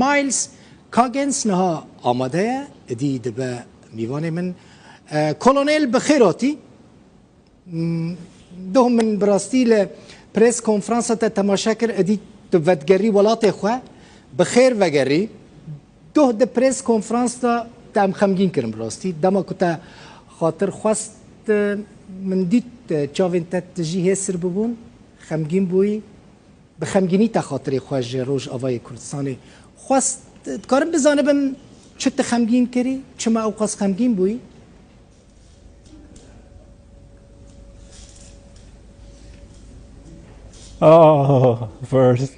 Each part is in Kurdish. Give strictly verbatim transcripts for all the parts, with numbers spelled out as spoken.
Miles Coggins niha amade ye, êdî dibe mîvanê min. E, Kolonel, bi xêr hatî. Hmm, doh min bi rastî li press konferansa te temaşe kir, êdî tu vedigerî welatê xwe, bi xêr vegerî. Doh di press konferans de te em xemgîn kirin bi rastî. Dema ku te xatir xwest, min dît çavên te tijî hêsir bibûn, xemgîn bûyî. Bi xemgînî te xatirê xwe ji Rojavayê Kurdistanê xwest. Dikarim bizanibim çi te xemgîn kirî? Çima ew qas xemgîn bûyî? Oh, first,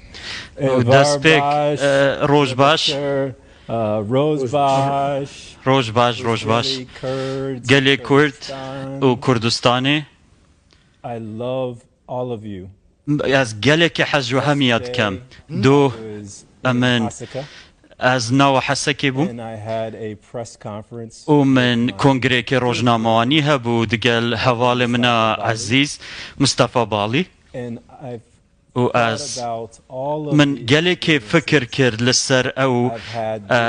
Ew destpêk, Barbaş, e, roj baş. Mister, uh, Roj baş. Roj baş, roj baş. Israeli Kurds, Gelê Kurd Kurdistan. Û Kurdistanê. I love all of you. Ez gelekî hez ji we hemiya dikem. Doh, emin, ez nawa Hesekê bûm û min kongreyekê rojnamewanî hebû digel hevalê min a ezîz Mustafa Balî. Û ez, min gelekî fikir kir li ser ew, e,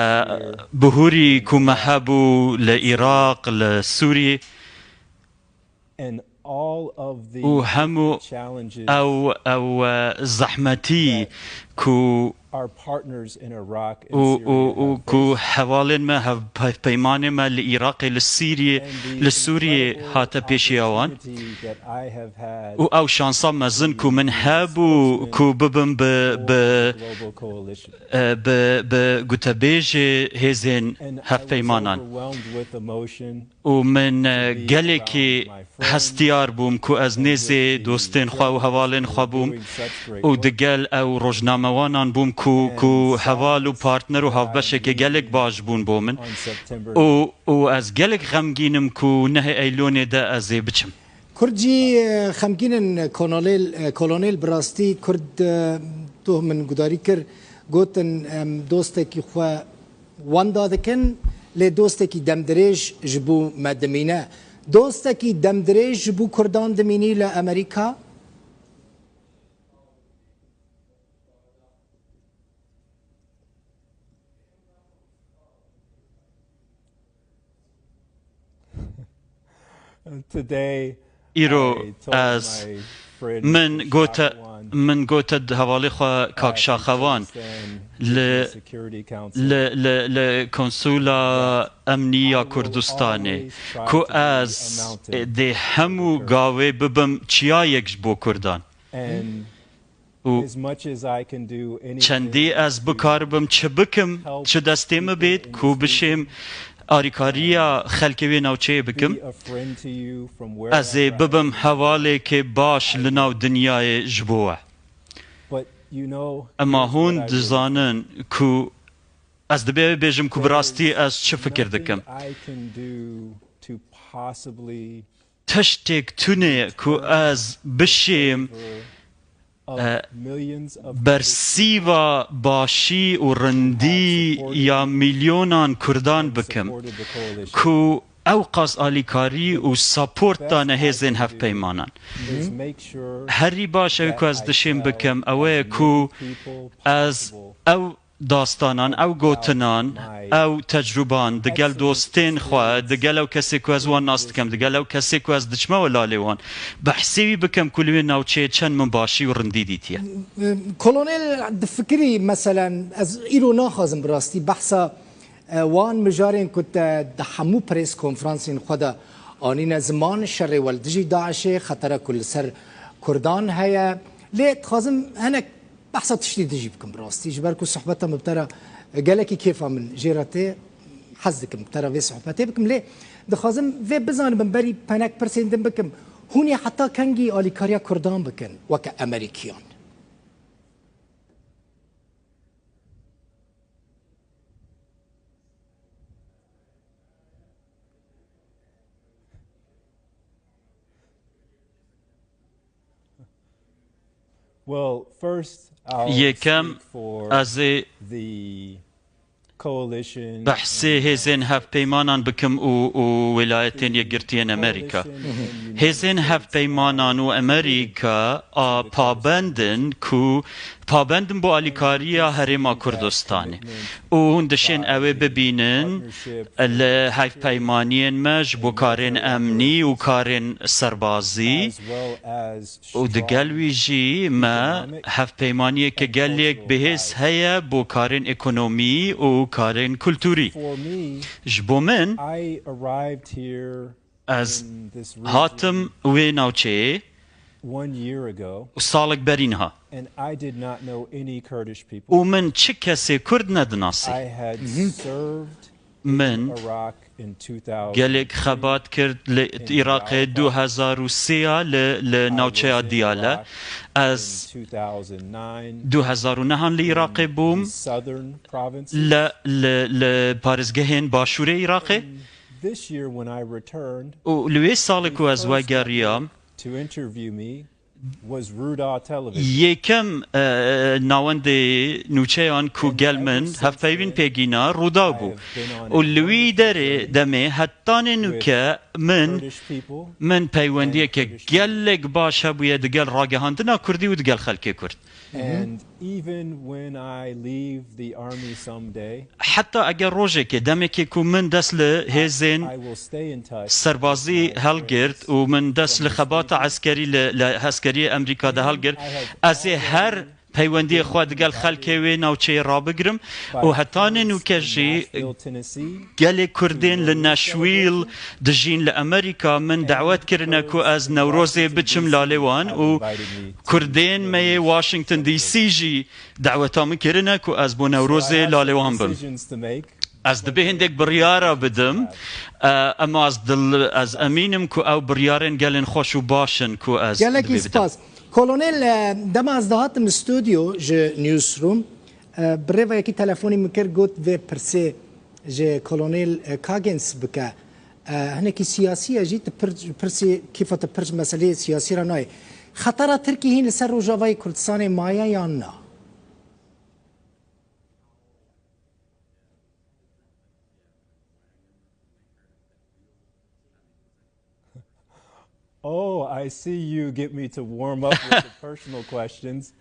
bihûrî ku me hebû li Iraq, li Sûriyê. Û hemû ew, ew, e, zehmetî ku, û, û, û ku hevalên me, hev-, hevpeymanê me li Iraqê, li Sîriyê, li Sûriyê hate pêşiya wan. Û ew şansa mezin ku min hebû ku bibim bi, bi, e, bi, bi gotebêjê hêzên hevpeymanan. Û min, e, gelekî hestiyar bûm ku ez nêzê dostên xwe û hevalên xwe bûm û digel ew rojnamewanan bûm ku, ku heval û partner û hevbeşekê gelek baş bûn bo min. Û, û ez gelek xemgîn im ku nehê Eylonê de ez ê biçim. Kurd jî, e, xemgîn in, Kolonel, e, Kolonel, bi rastî Kurd, e, doh min gudarî kir, gotin, em dostekî xwe wenda dikin, lê dostekî demdirêj ji bo me dimîne. Dostekî demdirêj ji bo Kurdan dimînî li Amerîka? Îro ez, min gote, min gote hevalê xwe Kak Şaxevan li, li, li, li Konsûla Emnî ya Kurdistanê ku ez dê hemû gavê bibim çiyayek ji bo Kurdan. Û çendî ez bikaribim çi bikim, çi destê min bêt, ku bişêm arîkariya xelkê wê navçeyê bikim, ez ê bibim hevalêkê baş li nav dinyayê ji bo we. Ema hûn dizanin ku ez dibê bêjim ku bi rastî ez çi fikir dikim. Tiştek tune ye ku ez bişêm, e, bersîva başî û rindî ya milyonan Kurdan bikim ku ew qas alîkarî û support dane hêzên hevpeymanan. Herî baş ew ku ez dişêm bikim ew e ku ez ew dastanan, ew gotinan, ew tecrûban digel dostên xwe, digel ew kesê ku ez wan nas dikim, digel ew kesê ku ez diçime welalê wan, behsê wî bikim ku li wê navçeyê çend min başî û rindî dîtiye. Kolonel, difikirî, meselen, ez îro naxwazim bi rastî behsa, e, wan mijarên ku te di hemû press konferansên xwe de anîne ziman, şerê we li dijî DAIŞê, xetera ku li ser Kurdan heye. Lê dixwazim hinek behsa tiştî din jî bikim bi rastî. Ji ber ku sohbeta min bi te re gelekî kêfa min jê re tê, hez dikim bi te re vê sohbetê bikim. Lê dixwazim vê bizanibim, berî hinek pirsên din bikim. Hûn ê heta kengî alîkariya Kurdan bikin weke Amerîkiyan? Yekem, ez ê behsê hêzên hevpeymanan bikim û, û Wêlayetên Yekgirtiyên Amerîka. Hêzên hevpeymanan û Amerîka a pabend in ku pabend in bo alîkariya Herêma Kurdistanê. Û hûn dişên ew ê bibînin li hevpeymaniyên me ji bo karên emnî û karên serbazî. Û digel wî jî me hevpeymaniyeke gelek bihêz heye bo karên ekonomî û karên kulturî. Ji bo min, ez hatim wê navçeyê û salek berî niha. Û min çi kesê Kurd nedinasî. Min gelek xebat kir li Iraqê du hezar û sê ya li, li navçeya Diyale. Ez du hezar û nehan li Iraqê bûm, li, li, li parêzgehên başûrê Iraqê. Û li wê salê ku ez wegeriyam, yekem, e, nawendê nûçeyan ku gel min hevpeyvîn pêgîna Rûdaw bû. Û li wî derê demê hetanê nûke min, min peywendiyeke gelek baş hebûye digel ragihandina Kurdî û digel xelkê Kurd. Heta eger rojekê, demekê ku min dest li hêzên serbazî helgirt û min dest li xebata eskerî li, li eskeriyê Amerîka de helgirt, ez ê her peywendiyê xwe digel xelkê wê navçeyê rabigirim û hetanê nûke jî gelê Kurdên li Nashville dijîn li Amerîka min dawet kirine ku ez Newrozê biçim lalê wan û Kurdên me yê Washington D C jî daweta min kirine ku ez bo Newrozê lalê wan bim. Ez dibê hindek biryara bidim, e, ema ez dil, ez emînim ku ew biryarên gelên xweş û baş in ku ez Gelekî dibê bidim. Spas. Kolonel, e, dema ez dihatim stûdyo ji Newsroom, e, bi rêvayekî telefonî min kir, got vê pirsê ji Kolonel, e, Coggins bike. E, hinekî siyasî ye jî, tu pir, pirsê, kêfa te pir ji meseleyê siyasî re nayê. Xetara Tirkî hîn li ser Rojavayê Kurdistanê maye yan na? Oh, I see you get me to warm up with the personal questions.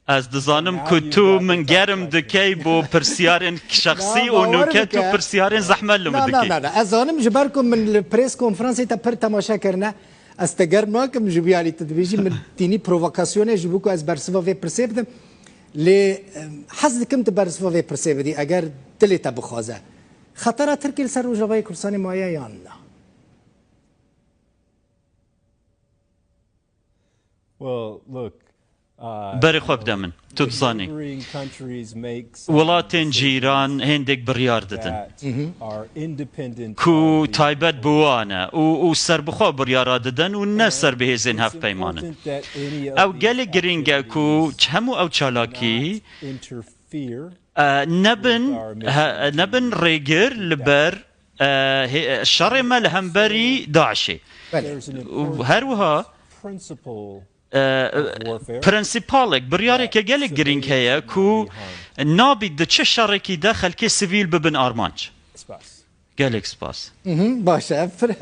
Ez dizanim ku tu min germ dikey bo pirsiyarên şexsî û nuke tu pirsiyarên zehmet li min dikey. Na, na, na, na. Ez zanim ji ber ku min li press konferansê te pir temaşe kirine, ez te germ nakim ji bo alî tu dibêjî min tînî provokasyonê ji bo ku ez bersiva vê pirsê bidim. Lê, em, hez dikim tu bersiva vê pirsê bidî, eger dilê te bixwaze. Xetara Tirkiyê li ser Rojavayê Kurdistanê maye yan na? Well, look, uh, Berê xwe bide min. Tu dizanî. Welatên cîran hêndêk biryar didin. Ku taybet bi wan e û, û serbixwe biryara didin û ne ser bi hêzên hevpeyman in. Ew gelek girîng e ku ç-, hemû ew çalakî, e, nebin, he, nebin rêgir li ber, e, hê-, şerê me li hemberî DAIŞê. Belê. Û her wiha, e, prensîpalek, biryareke gelek girîng heye ku nabî di çi şerekî de xelkê sivîl bibin armanc. Gelek spas. Mhm, baş e. Pir-,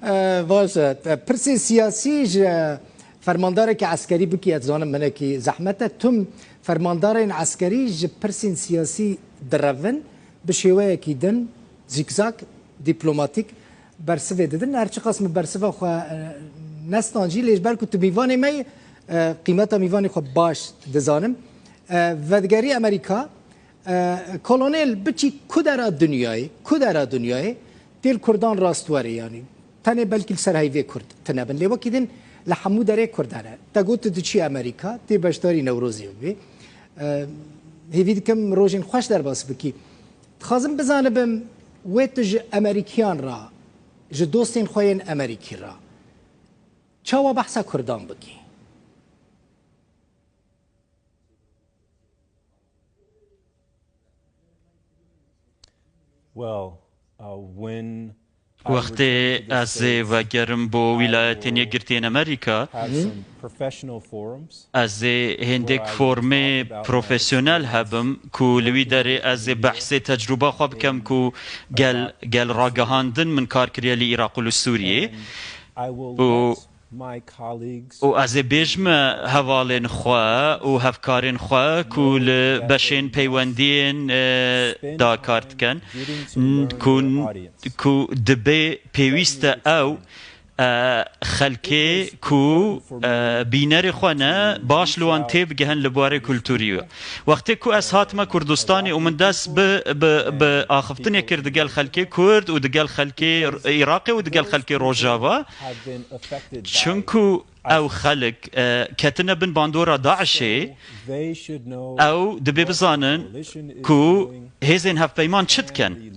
e, baş e. E, pirsê siyasî ji fermandarekî eskerî bikî, ez zanim hinekî zehmet e. Tim fermandarên eskerî ji pirsên siyasî direvin, bi şêweyekî din, zîkzak, dîplomatîk bersivê didin. Her çiqas min bersiva xwe, e, nestan jî, lê ji ber ku tu mîvanê me yî, e, qîmeta mîvanê xwe baş dizanim. E, vedigerî Amerîka, e, kolonel biçî ku dera dinyayê, ku dera dinyayê, tê li Kurdan rastwerê, yanî tenê belkî li ser heyvê Kurd tine bin. Lê wekî din li hemû derê Kurd hene. Te got tu diçî Amerîka, tê beşdarî Newrozê bibî. E, hêvî dikim rojên xweş derbas bikî. Dixwazim bizanibim, wê tu ji Amerîkiyan re, ji dostên xwe yên Amerîkî re çawa behsa Kurdan bikî? Well, uh, when Wextê ez ê vegerim bo Wîlayetên Yekgirtiyên Amerîka, ez ê hêndêk formê profesyonel hebim ku li wî derê ez ê behsê tecrûba xwe bikem ku gel, gel ragihandin min kar kiriye li Iraq û li Sûriyê. Û û ez ê bêjme hevalên xwe û hevkarên xwe ku li beşên peywendiyên, e, da kar dikin, n-, ku, ku dibê pêwîst e ew, e, xelkê ku, e, bînerê xwe ne, baş li wan tê bigihin li warê kulturî. Wextê ku ez hatime Kurdistanê û min dest bi, bi, bi axiftinê kir digel xelkê Kurd û digel xelkê Iraqê û digel xelkê Rojava, çinku ew xelk, e, ketine bin bandora DAIŞê, ew dibê bizanin ku hêzên hevpeyman çi dikin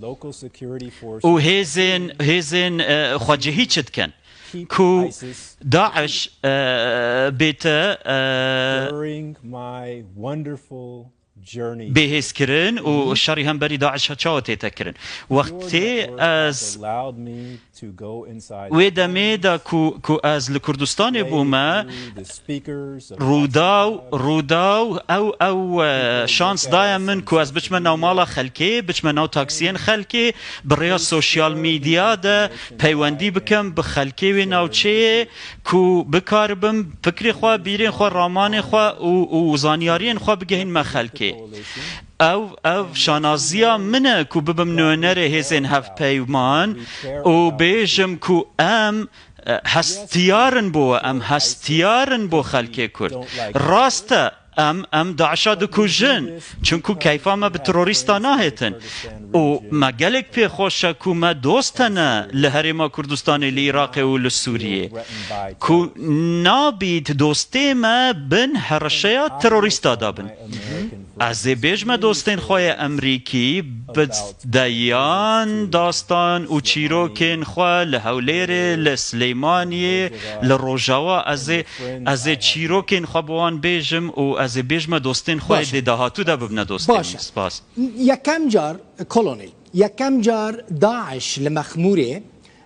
û hêzên, hêzên, e, xwecihî çi dikin. Ku DAIŞ, e, bête, e, bêhêzkirin û şerî hemberî DAIŞ çawa tête kirin. Wextê ez wê demê de ku, ku ez li Kurdistanê bûme, Rûdaw, Rûdaw, ew, ew, e, şans daye min ku ez biçime nav mala xelkê, biçime nav taksiyên xelkê, bi rêya sosyal medya de peywendî bikim bi xelkê wê navçeyê, ku bikaribim fikrê xwe, bîrên xwe, ramanê xwe û, û zanyariyên xwe bigehînme xelkê. Ev, ev şanaziya min e ku bibim nûnerê hêzên hevpeyman û bêjim ku em, e, hestiyar in bo we, em hestiyar in bo xelkê Kurd. Rast e, em, em DAIŞa dikujin, çinku keyfa me bi terorîsta nahêtin. Û me gelek pê xweş e ku me dost hene li Herêma Kurdistanê, li Iraqê û li Sûriyê, ku nabît dostê me bin hereşeya terorîsta de bin. Ez ê bêjme dostên xwe yê Emerîkî, bi deyan dastan û çîrokên xwe li Hewlêrê, li Silêmaniyê, li Rojava, ez ê, ez ê çîrokên xwe bi wan bêjim û ez ê bêjme dostên xwe yê dê dahatû de bibine dostên min. Baş e. Spas. Yekem car, Kolonel, yekem car DAIŞ li Mexmûrê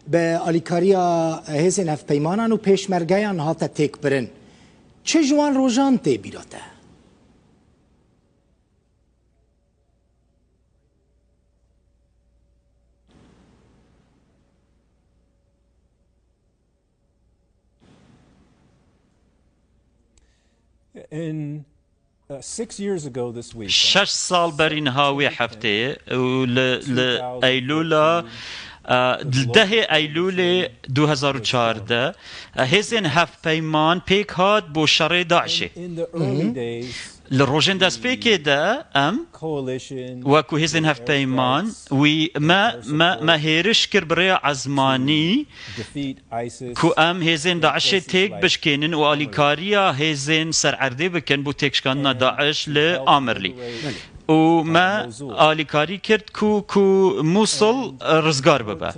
bi alîkariya hêzên hevpeymanan û pêşmergeyan hate têkbirin. Çi ji wan rojan tê bîra te? In, uh, six years ago this week, Şeş sal berî niha wê heftê û li, li Eylûla, e, li dehê Eylûlê du hezar û çardeh, e, hêzên hevpeyman pêk hat bo şerê DAIŞê. In the early days, Li rojên destpêkê de em, wek ku hêzên hevpeyman, wî me, me, me hêriş kir bi rêya ezmanî ku em hêzên DAIŞê têk bişkênin û alîkariya hêzên ser erdê bikin bo têkşikandina DAIŞ li Amirlî. Û me alîkarî kir ku, ku Mûsil rizgar bibe.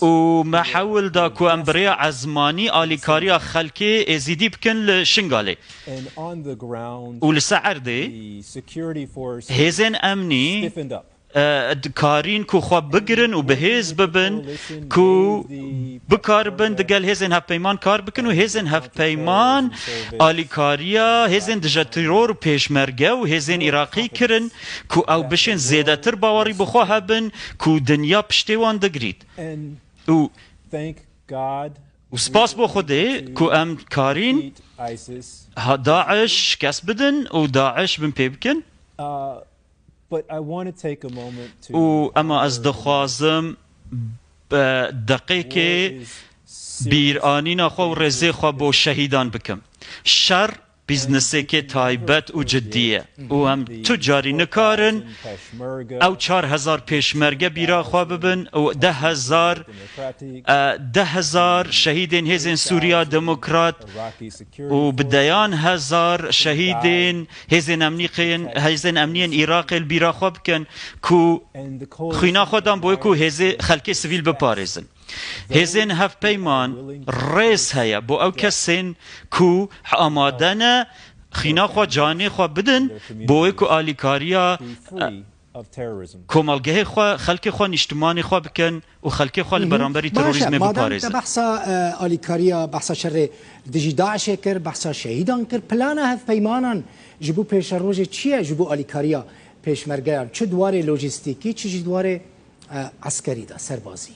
Û me hewl da ku em bi rêya ezmanî alîkariya xelkê Êzîdî bikin li Şingalê. Û li ser erdê hêzên emnî, e, dikarîn ku xwe bigirin û bi hêz bibin, ku bikaribin digel hêzên hevpeyman kar bikin û hêzên hevpeyman alîkariya hêzên dije teror û pêşmerge û hêzên Iraqî kirin ku ew bişên zêdetir bawerî bi xwe hebin ku dinya piştê wan digrît. Û, û spas bo Xwedê ku em karîn ha DAIŞ şikest bidin û DAIŞ bin pê bikin. Û ema ez dixwazim, e, deqêkê bîranîna xwe û rêzê xwe bo şehîdan bikim. Şer bîznesêkê taybet û cidî ye û em tu carî nikarin ew çar hezar pêşmerge bîra xwe bibin û deh hezar, e, deh hezar şehîdên hêzên Sûriya Demokrat û bi deyan hezar şehîdên hêzên emnîqên, hêzên emniyên Iraqê li bîra xwe bikin ku xwîna xwe dan bo ku hêzê xelkê sivîl biparêzin. Hêzên hevpeyman rêz heye bo ew kesên ku amade ne xîna xwe, canê xwe bidin bo wê ku alîkariya, e, komelgehê xwe, xelkê xwe, nîştimanê xwe bikin û xelkê xwe li beramberî terorîzmê biparêzin. Te behsa, e, alîkariya, behsa şerê dijî DAIŞê kir, behsa şehîdan kir. Plana hevpeymanan ji bo pêşerojê çi ye ji bo alîkariya pêşmergeyan? Çi di warê lojîstîkî, çi jî di warê, e, eskerî de, serbazî?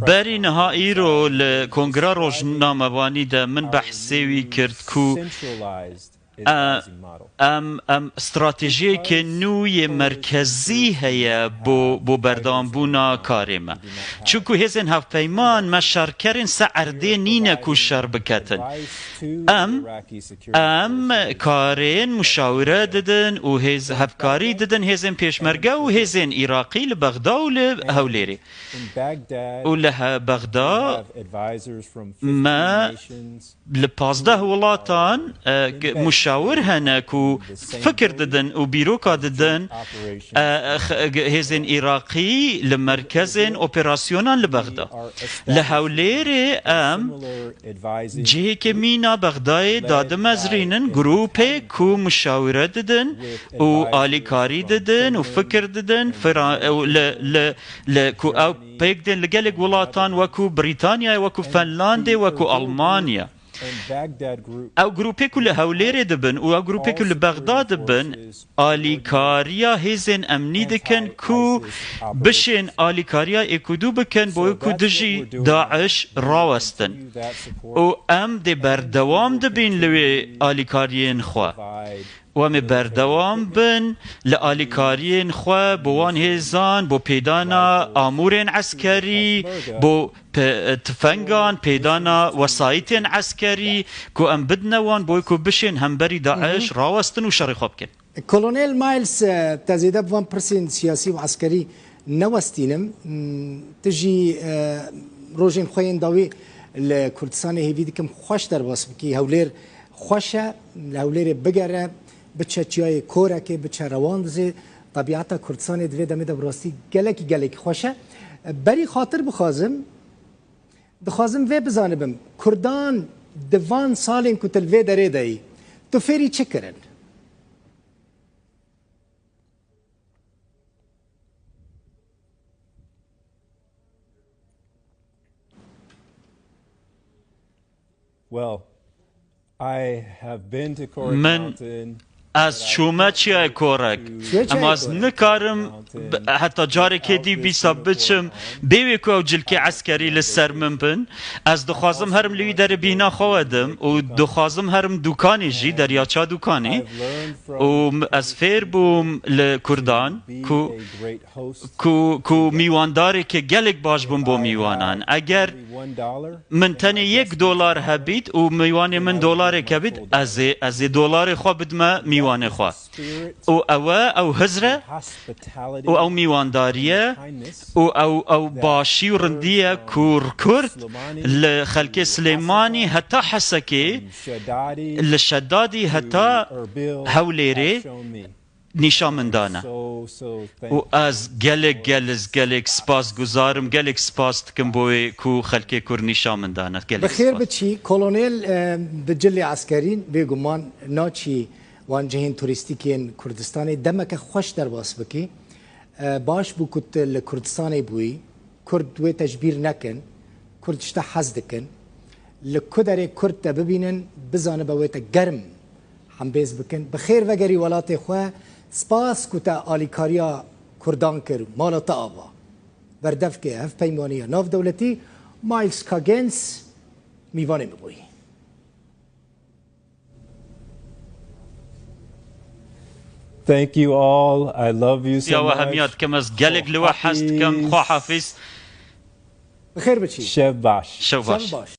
Berî niha îro li Kongra Rojnamevanî de min behsê wî kir ku, e, em, em stratejiyeke nû yê merkezî heye bo, bo berdewambûna karê me. Çunku hêzên hevpeyman me şerkerên ser erdê nîne ku şer biketin. Em, em karên muşawire didin û hêz hevkarî didin hêzên pêşmerge û hêzên Iraqî li Bexda û li Hewlêrê. Û li he-, Bexda me li pazdeh welatan, e, g-, muşawir hene ku fikir didin û bîroka didin, e, x-, g-, hêzên Iraqî li merkezên operasyonan li Bexda. Li Hewlêrê em cihêkê mîna Bexdayê dadimezrînin, grûpê ku muşawire didin û alîkarî didin û fikir didin, fira-, û li, li, li ku ew pêk tên li gelek welatan wekû Brîtanyayê, wekû Finlandê, wekû Almanya. Ew grûpê ku li Hewlêrê dibin û ew grûpê ku li Bexda dibin, alîkariya hêzên emnî dikin ku bişên alîkariya êkûdû bikin bo ku dijî DAIŞ rawestin. Û em dê berdewam dibin li wê alîkariyên xwe. Û em ê berdewam bin li alîkariyên xwe bo wan hêzan, bo pêdana amûrên eskerî, bo pe-, tifengan, pêdana wesayîtên eskerî ku em bidine wan, bo ku bişên hemberî DAIŞ rawestin û şerê xwe bikin. Kolonel Miles, e, te zêde bi van pirsên siyasî û eskerî newestînim. Hmm, tu jî, e, rojên xwe yên dawî li Kurdistanê hêvî dikim xweş derbas bikî. Hewlêr xweş e, li Hewlêrê bigere, biçe çiyayê Korekê, biçe Rewandizê. Tebîeta Kurdistanê di vê demê de bi rastî gelekî, gelekî xweş e. Berî xatir bixwazim, dixwazim vê bizanibim, Kurdan di van salên ku tu li vê derê de yî, tu fêrî çi kirin? Well, I have been to Korak Min, Mountain, ez çûme Çiyayê Korek. Çiyayê Em az Korek. Nikarim b-, heta carekê dî bîsa biçim, bê wê ku ew cilkê eskerî li ser min bin. Ez dixwazim herim li wî derê bîna xwe wedim û dixwazim herim dûkanê jî, deryaça dûkanê. Û m-, ez fêr bûm li Kurdan ku, ku, ku mîwandareke gelek baş bûm bo mîwanan. Eger min tenê yek dolar hebît û mîwanê min dolarek hebît, ez ê, ez ê dolarê xwe bidime mîwanê xwe. Û ew e, ew hizr e, û ew mîwandarî ye, û ew, ew başî û rindî ye ku Kurd li xelkê Silêmanî heta Hesekê, li Şedadî heta Hewlêrê nîşan min dane. Û ez gelek, gelek, gelek spas guzar im, gelek spas dikim bo wê ku xelkê Kurd nîşan min dane. Gelek Bi xêr spas. Biçî, Kolonel, e, di cilê eskerî bêguman naçî wan cihên turîstîk yên Kurdistanê demeke xweş derbas bikî. E, baş bû ku tu li Kurdistanê bûyî. Kurd wê te ji bîr nekin. Kurd ji te hez dikin. Li ku derê Kurd te bibînin, bizanibe wê te germ hembêz bikin. Bi xêr vegerî welatê xwe. Spas ku te alîkariya Kurdan kir. Mala te ava. Berdevkê hevpeymaniya navdewletî Miles Coggins mîvanê min bûyî. Thank you all. I love you so much. Siya we hemiya dikim, ez gelek li we hez dikim. Xwe hafiz. Bi xêr biçî. Şev baş. Şev baş. Şev baş.